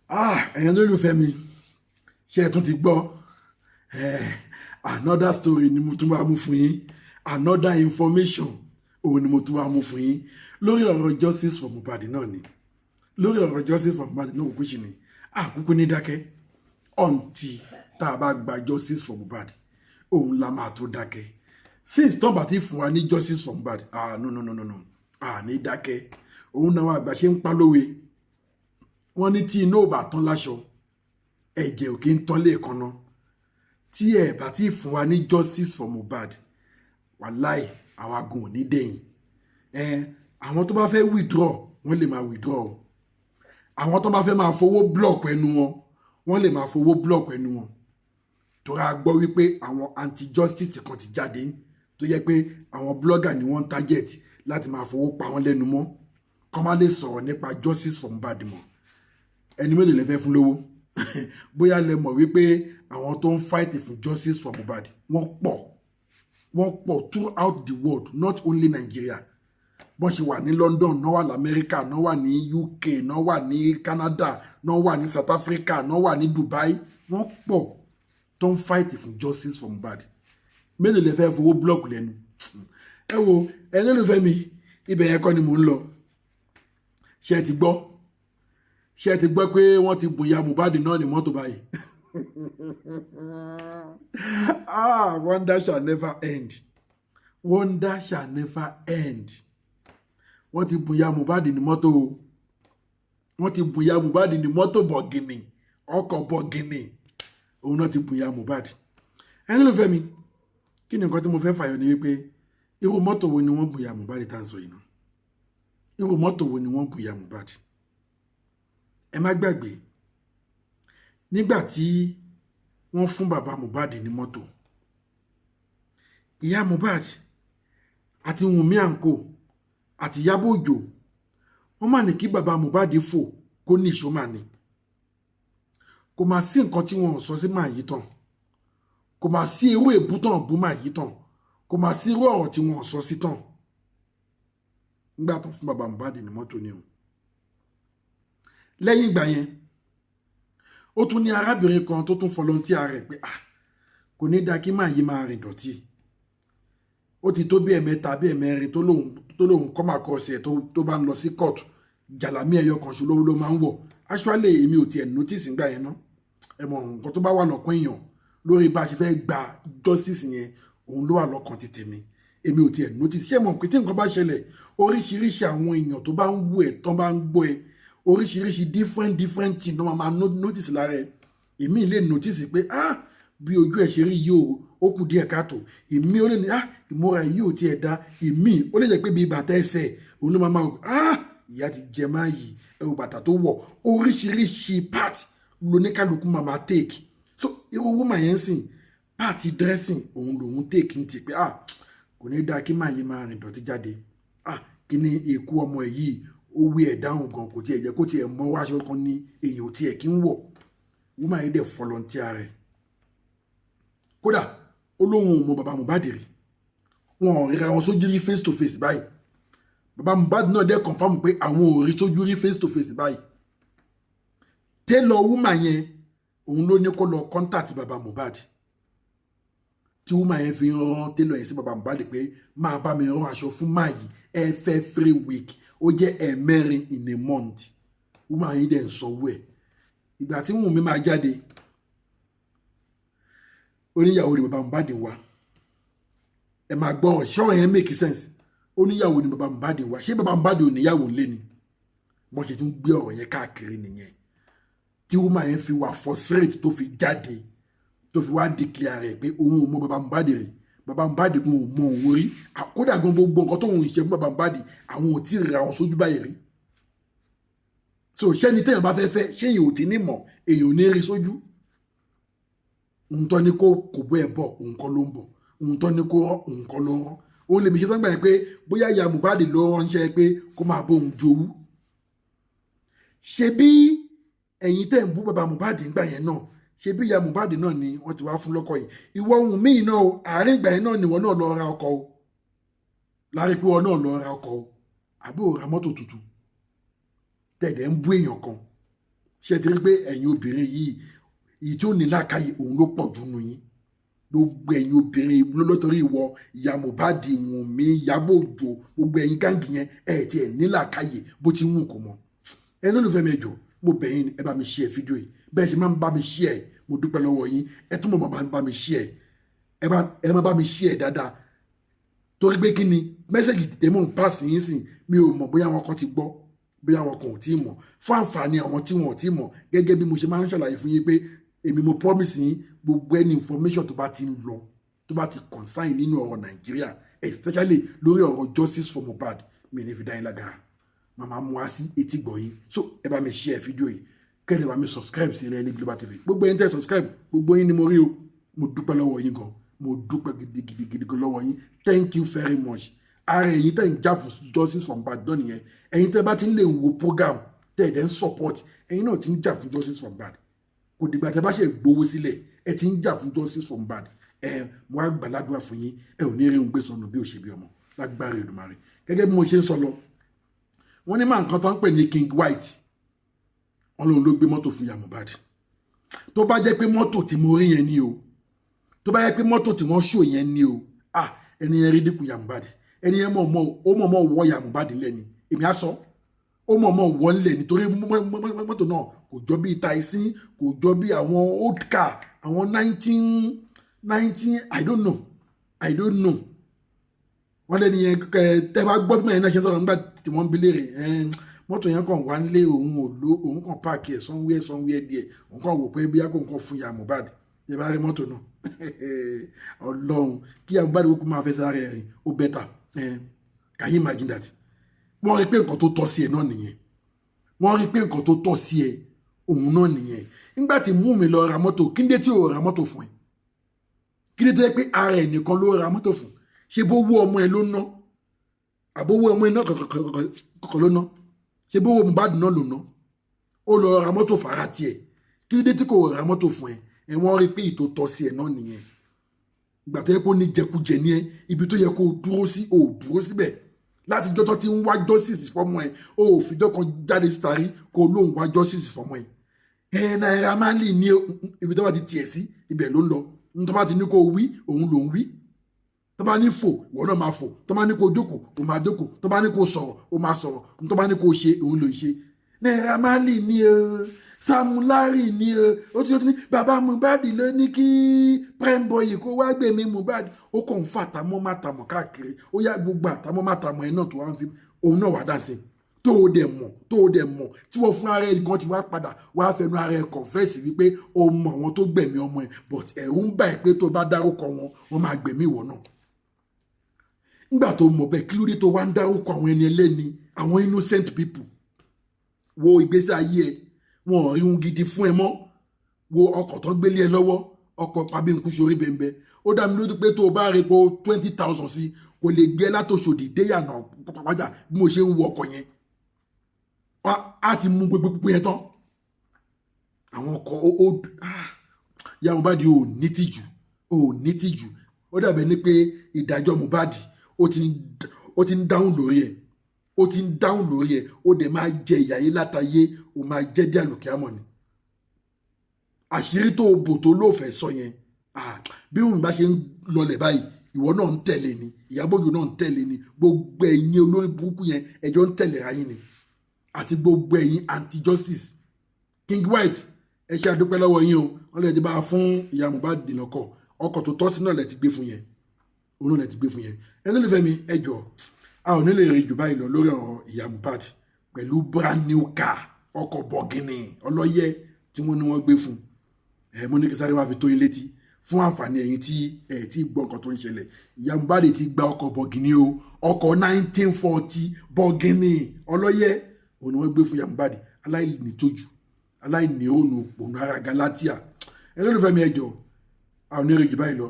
Ah, ẹ̀yin olólùfẹ́ mi, ṣé ẹ tún ti gbọ́? Another story ni mo tún wá mú fún yín. Another information òun ni mo tún wá mú fún yín lórí ọ̀rọ̀ justice for Mohbad náà ni. Lórí ọ̀rọ̀ justice for Mohbad náà, kúkú sí ni àkúkú ní dákẹ́ until tá a bá gba justice for Mohbad, òun la máa tó dákẹ́. Since tó bá ti fún wa ní justice for Mohbad, ah, no, no, no, no, no, ah, ní dákẹ́. Òun náà àgbà ṣe ń pa lówe, wọ́n ní tí iná ò bá tán láṣọ, ẹ̀jẹ̀ ò kí ń tán léèkánná. Tí ẹ bá ti fún wa ní justice for Mohbad, wàláì, àwa gan ò ní dẹ̀yìn ẹ. Àwọn tó bá fẹ́ withdraw, wọ́n lè máa withdraw o. Àwọn tó bá fẹ́ máa fowó block ẹnu wọn, wọ́n lè máa fowó block ẹnu wọn, torí a gbọ́ wípé àwọn anti-justice kan ti jáde tó yẹ pé àwọn blogger ni wọ́n ń target láti máa fowó pa wọ́n lẹ́nu mọ́, kọ́ má lè sọ̀rọ̀ nípa justice for Mohbad mọ́. Ẹni mélòó lẹ fẹ́ fún lówó? Bóyá lẹ mọ̀ wípé àwọn tó ń fight fún justice for Mohbad, wọ́n pọ̀, wọ́n pọ̀ throughout the world, not only Nigeria. Bọ́n ṣe wà ní London náà wà lamẹ́ríkà, náà wà ní UK, náà wà ní Canada, náà wà ní South Africa, náà wà ní Dubai. Wọ́n pọ̀ tó ń fight fún justice for Mohbad. Mélòó lẹ fẹ́ fowó block lẹ́nu? Ẹ wo, ẹni olùfẹ́ mi, ibẹ̀ yẹn kọ́ ni mò ń lọ. Ṣé ẹ ti gbọ́? Ṣé ẹ ti gbọ́ pé wọ́n ti bùn ya Mohbad náà ní mọ́tò báyìí? Ah, wonder shall never end, wonder shall never end. Wọ́n ti bùn ya Mohbad ní mọ́tò o. Wọ́n ti bùn ya Mohbad ní mọ́tò bọ̀gìnì, ọkọ̀ bọ̀gìnì, òun náà ti bùn ya Mohbad. Ẹni ló fẹ́ mi, kí ni nǹkan tí mo fẹ́ fàyọ ni wípé, irú mọ́tò wo ni wọ́n bùn ya Mohbad tá à ń sọ yìí náà? Irú mọ́tò wo ni wọ́n bùn ya Mohbad? Ẹ má gbàgbé, nígbà tí wọ́n fún bàbá Mohbad ní mọ́tò, ìyá Mohbad àti Wùnmí àǹkó àti Ìyábọ̀ Òjó, wọ́n mà ní kí bàbá Mohbad fò kó níṣó mà ní. Kò má sí nǹkan tí wọ́n sọ sí màá yí tán, kò má sí irú èbú tán bú màá yí tán, kò má sí irú ọ̀rọ̀ tí wọ́n sọ sí tán nígbà tó fún bàbá Mohbad ní mọ́tò ni o. Lẹ́yìn ìgbà yẹn, ó tún ní arábìnrin kan tó tún volunteer rẹ̀ pé, ah, kò ní dáa kí màá yí máa rìn dọ̀tí. Ó ti tó bí ẹ̀mẹ́ta, bí ẹ̀mẹ́rin tó lóun kọ́ máa kọ́ ọ̀sẹ̀ tó bá ń lọ sí court, jàlámì ẹ̀yọ kan ṣoṣo ló máa ń wọ̀. Actually, èmi ò tiẹ̀ notice nígbà yẹn ná. Ẹ mọ̀, nǹkan tó bá wà lọ́kàn èèyàn lórí bá a ṣe fẹ́ gba justice yẹn, òun ló wà lọ́kàn ti tèmi. Èmi ò tiẹ̀ notice. Ṣé mọ̀ pé tí nǹkan bá ṣẹlẹ̀, oríṣiríṣi àwọn èèyàn tó bá ń wú ẹ̀, tán bá ń gbọ́ ẹ, oríṣiríṣi different different thing ló máa notice lára ẹ. Èmi lè notice pé, ah, bí ojú ẹ̀ ṣe rí yìí o, ó kù díẹ̀ káàtó. Ìmí ó lè ní, ah, ìmúra yìí ò tiẹ̀ da. Ìmí ó lè jẹ́ pé bí bàtà ẹsẹ̀ òun ló máa, ah, ìyá ti jẹ máa yìí, ẹ wo bàtà tó wọ̀. Oríṣiríṣi part lóníkàlùkù máa take. So irú woman yẹn ń sìn, part dressing òun lòun take ń ti pé, ah, kò ní dáa kí máa yìí máa rìn dọ̀tí jáde. Ah, kí ni èkú ọmọ ẹ̀ yìí, ó wí ẹ̀ dáhùn gan, kò tiẹ̀ jẹ́ kó tiẹ̀ mọ wáṣọ kan ní èèyàn ò tiẹ̀ kí ń wọ̀. Woman yìí dẹ̀ volunteer rẹ̀. Kódà ó lóun ò mọ bàbá Mohbad rí, wọn ò ríra wọn sójú rí face to face báyìí. Bàbá Mohbad náà dẹ̀ confirm pé àwọn ò rí sójú rí face to face báyìí. Tailor woman yẹn, òun ló ní kó lọ contact bàbá Mohbad, tí woman yẹn fi rán tailor yẹn sí bàbá Mohbad pé, máa bá mi rán aṣọ fún máa yìí every week, ó jẹ́ ẹ̀ẹ̀mẹ́rin in a month. Woman yìí dẹ̀ ń sanwó ẹ̀. Ìgbà tí Wùnmí máa jáde, oníyàwó ni bàbá Mohbad ń wá. Ẹ máa gbọ́, ṣọ́ọ̀ yẹn make sense? Oníyàwó ni bàbá Mohbad ń wá. Ṣé bàbá Mohbad ò níyàwó ńlé ni? Wọ́n ṣe tún gbé ọ̀rọ̀ yẹn káàkiri nìyẹn, tí woman yẹn fi wà frustrate, tó fi jáde, tó fi wá declare rẹ̀ pé òun ò mọ bàbá Mohbad rí, bàbá Mohbad gan ò mọ òun rí. Kódà gan, gbogbo nǹkan tóun ń ṣe fún bàbá Mohbad, àwọn ò tí ì ra wọn sójú báyìí rí. So ṣẹ́ni téèyàn bá fẹ́ fẹ́, ṣé èèyàn ò tí ní mọ̀, èèyàn ò ní rí sójú? Ohun tó ní kó bọ́ ẹ̀ bọ̀, òun kọ́ ló ń bọ̀. Ohun tó ní kó rán, òun kọ́ ló ń rán. Òun lèmi ṣe sọ́gbà yẹn pé bóyá ìyá Mohbad ló ránṣẹ́ pé kó máa bóun jowú. Ṣe bí ẹ̀yin tẹ́ ń bú bàbá Mohbad ńgbà yẹn náà, ṣe bí ìyá Mohbad náà ni wọ́n ti wá fún lọ́kọ yìí? Ìwọ ohun míì náà o, àárín ìgbà yẹn náà ni ìwọ náà lọ ra ọkọ o. Lárí pé ìwọ náà lọ ra ọkọ o, àbí ò ra mọ́tò tuntun tẹ̀dẹ̀ ń bú èèyàn kan. Ṣé ti rí pé ẹ̀yin obìnrin yìí, èyí tí ó ní làákàyè òun ló pọ̀ jù nù yín? Gbogbo ẹ̀yin obìnrin lọ́tọ́rí, ìwọ ìyá Mohbad, Wùnmí, Ìyábọ̀ Òjó, gbogbo ẹ̀yin gang yẹn, ẹ̀ tí ẹ̀ ní làákàyè bó ti ń wù kó mọ́. Ẹ lólùfẹ́ mi, ẹ jọ̀ọ́, mo bẹ̀ yín, ẹ bá mi share fídíò yìí. Bẹ́ẹ̀ ṣe máa ń bá mi share, mo dúpẹ́ lọ́wọ́ yín. Ẹ tún mọ̀ máa ń bá mi share, ẹ máa bá mi share dáadáa, torí pé kí ni message tètè mò ń pass yín sìn, mi ò mọ̀ bóyá àwọn kan ti gbọ́, bóyá àwọn kan ò tí ì mọ̀. Fún àǹfààní àwọn tí wọn ò tí ì mọ̀, gẹ́gẹ́ bí mo ṣe máa ń ṣàlàyé fún yín pé èmi mo promise yín, gbogbo ẹni information tó bá ti ń lọ, tó bá ti concern nínú ọ̀rọ̀ Nàìjíríà, especially lórí ọ̀rọ̀ justice for Mohbad, mi ní fi dá yín lágara, màmá mú wá sí etí gbọ̀ yín. So ẹ bá mi share fídíò yìí, kẹ́lẹ́ bá mi subscribe sí Ẹlẹ́yẹlé Global TV. Gbogbo yín tẹ́ subscribe, gbogbo yín ni mo rí o. Mo dúpẹ́ lọ́wọ́ yín gan, mo dúpẹ́ gidigidi gan lọ́wọ́ yín. Thank you very much. Ara ẹ̀yin tẹ́ ń jà fún justice for Mohbad náà nìyẹn. Ẹ̀yin tẹ́ bá ti ń lè wo program, tẹ́ ẹ̀ dẹ́ ń support, ẹ̀yin náà ti ń jà fún justice for Mohbad. Kò dìgbà tẹ́ bá ṣe gbowó sílẹ̀, ẹ ti ń jà fún justice for Mohbad. Ẹ mo á gbàládùá fún yín, ẹ ò ní rí ohun gbé sọnù bí ó ṣe bí ọmọ lágbára Èdùmàrè. Gẹ́gẹ́ bí mo ṣe ń sọ lọ, wọ́n ní máa nǹkan tó ń pè ní King White, wọ́n lòun ló gbé mọ́tò fún ìyá Mohbad. Tó bá jẹ́ pé mọ́tò tí mo rí yẹn ni o, tó bá jẹ́ pé mọ́tò tí wọ́n ṣò yẹn ni o, ah, ẹni yẹn rí dínkù ìyá Mohbad. Ẹni yẹn mọ̀ mọ̀, ó mọ̀ mọ̀ wọ́ ìyá Mohbad ńlẹ̀ ni. Èmi á sọ, ó mọ̀ mọ̀ wọ́ ńlẹ̀ nítorí mọ́tò náà kò jọ bí Taisin, kò jọ bí àwọn old car, àwọn 1919, I don't know, I don't know. Wọ́n lẹ́ni yẹn, tẹ́ bá gbọ́ bí mẹ́rin náà ṣe ń sọ̀rọ̀ nígbà tí wọ́n ń bi léèrè, mọ́tò yẹn kàn wá nílé òun, ò ló òun kàn park ẹ̀ somewhere somewhere díẹ̀, òun kàn wò pé bí a kò nǹkan fún ìyá Mohbad. Ẹ bá rí mọ́tò náà, Ọlọ́run, kí ìyá Mohbad kó máa fẹ́ sáré rìn, ó better. Can you imagine that? Wọ́n rí pé nǹkan tó tọ́ sí ẹ náà nìyẹn. Wọ́n rí pé nǹkan tó tọ́ sí ẹ òun náà nìyẹn. Nígbà tí mú mi lọ ra mọ́tò, kí ní dé tí ò ra mọ́tò fún ẹ? Kí ní tó yẹ pé ara ẹ̀ nìkan ló ra mọ́tò fún? Ṣé bó wó ọmọ ẹ ló ná, àbówó ọmọ ẹ náà kọ̀ọ̀kan ló ná? Ṣé bó wó Mohbad náà ló ná? Ó lọ ra mọ́tò fara tiẹ̀, kí ní dé tí kò ra mọ́tò fún ẹ? Ẹ wọ́n rí pé ìtò tọ́ sí ẹ náà nìyẹn. Ìgbà tó yẹ kó ní jẹkújẹ ní ẹ, ibi tó yẹ kó dúró sí, ò dúró síbẹ̀. Láti jọ́tọ́ tí ń wá justice fọ́mọ ẹ, ó fìjọ́ kan jáde síta rí kó lóun wá justice fọ́mọ ẹ. Ẹ Naira Marley ní ibi tó bá ti tiẹ̀ sí, ibẹ̀ ló ń lọ. Tó bá ti ní kó wí, òun ló ń wí. Tó bá ní fò, ìwọ náà máa fò. Tó bá ní kó jókòó, ó máa jókòó. Tó bá ní kó sọ̀rọ̀, ó máa sọ̀rọ̀. Tó bá ní kó ṣe, òun ló ń ṣe. Naira Marley ní o, Sam Larry ní o. Ó ti ní bàbá Mohbad ló ní kí Prime Boy kó wá gbèmí Mohbad. Ó kàn ń fa àtàmọ́ mátàmọ́ káàkiri. Ó yá, gbogbo àtàmọ́ mátàmọ́ ẹ̀ náà tó wá ń fi òun náà wá dá sí, tó o dẹ̀ mọ̀, tó o dẹ̀ mọ̀, tí wọ́n fún ara ẹ̀ gan ti wá padà wá fẹnu ara ẹ̀ confess wípé o mọ àwọn tó gbẹ̀mí ọmọ ẹ̀, but ẹ̀rù ń bà ẹ́ pé tó bá dárúkọ wọn, wọ́n máa gbẹ̀mí ìwọ náà. Nígbà tó mọ̀ bẹ́ẹ̀, kí ló dé tó wá ń dárúkọ àwọn ẹni ẹlẹ́ni, àwọn innocent people? Wo ìgbésí ayé ẹ, wọn ò rí ohun gidi fún ẹ mọ́. Wo ọkọ̀ tó gbélé ẹ lọ́wọ́, ọkọ̀ pàbínkù sórí bẹ́ẹ̀. Ó dá mi lójú pé tó o bá rí epo 20,000 sí, kò lè gbé látòṣòdì déyànà pàpàjà. Bí mo ṣe ń wo ọkọ̀ yẹn, á ti mú gbogbo gbogbo yẹn tán. Àwọn ọkọ̀ ó ya Mohbad, ò ní tìjú, ò ní tìjú. Ó dàbẹ̀ ní pé ìdájọ́ Mohbad, ó ti ń dáhùn lórí ẹ̀, ó ti ń dáhùn lórí ẹ̀. Ó dẹ̀ máa jẹ ìyà yìí látàyé, ó máa jẹ́ dí àlùkìyámọ̀ ni. Àṣírí tó bò tó lóòfẹ́ sọ yẹn, bí òun bá ṣe ń lọlẹ̀ báyìí, ìwọ náà ń tẹ̀lé ni, Ìyábọ̀ Òjó náà ń tẹ̀lé ni, gbogbo ẹ̀yin olórí burúkú yẹn, ẹjọ́ ń tẹ̀lé ra yín ni, àti gbogbo ẹ̀yin anti-justice. King White, ẹ ṣe àdúpẹ́ lọ́wọ́ yín o. Wọ́n lè ti bá a fún ìyá Mohbad lọ́kọ̀, ọkọ̀ tó tọ́ sí náà lẹ ti gbé fún yẹn, òun náà lẹ ti gbé fún yẹn. Ẹni ló fẹ́ mi, ẹ jọ, a ò ní lè rí jù báyìí lọ lórí ọ̀rọ̀ ìyá Mohbad pẹ̀lú brand new car, ọkọ̀ bọ̀gìnì ọlọ́yẹ tí wọ́n ní wọ́n gbé fún ẹ. Mo ní kí sáré wá fi tó yín létí fún àǹfààní ẹ̀yin tí ẹ ti gbọ́ nǹkan tó ń ṣẹlẹ̀. Ìyá Mohbad ti gba ọkọ̀ bọ̀gìnì o, ọkọ̀ 1940 bọ̀gìnì ọlọ́yẹ, òun ni wọ́n gbé fún ìyá Mohbad. Aláìní tójú, aláìní ònù òpònú ara Galatia. Ẹ lólùfẹ́ mi, ẹ jọ̀ọ́, a ò ní rí jù báyìí lọ.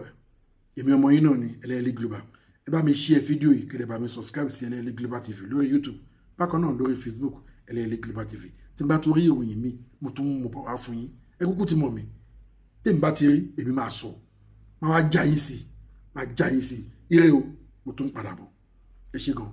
Èmi ọmọ yín náà ni Ẹlẹ́yẹlé Global. Ẹ bá mi share fídíò yìí, kẹ́ ẹ bá mi subscribe sí Ẹlẹ́yẹlé Global TV lórí YouTube, bákan náà lórí Facebook, Ẹlẹ́yẹlé Global TV. Tí n bá tún rí ìròyìn mi, mo tún mú bọ̀ wá fún yín. Ẹ kúkú ti mọ̀ mi, tèmi bá ti rí, èmi máa sọ, máa wá já yín sí, máa já yín sí. Ire o, mo tún padà bọ̀. Ẹ ṣé gan.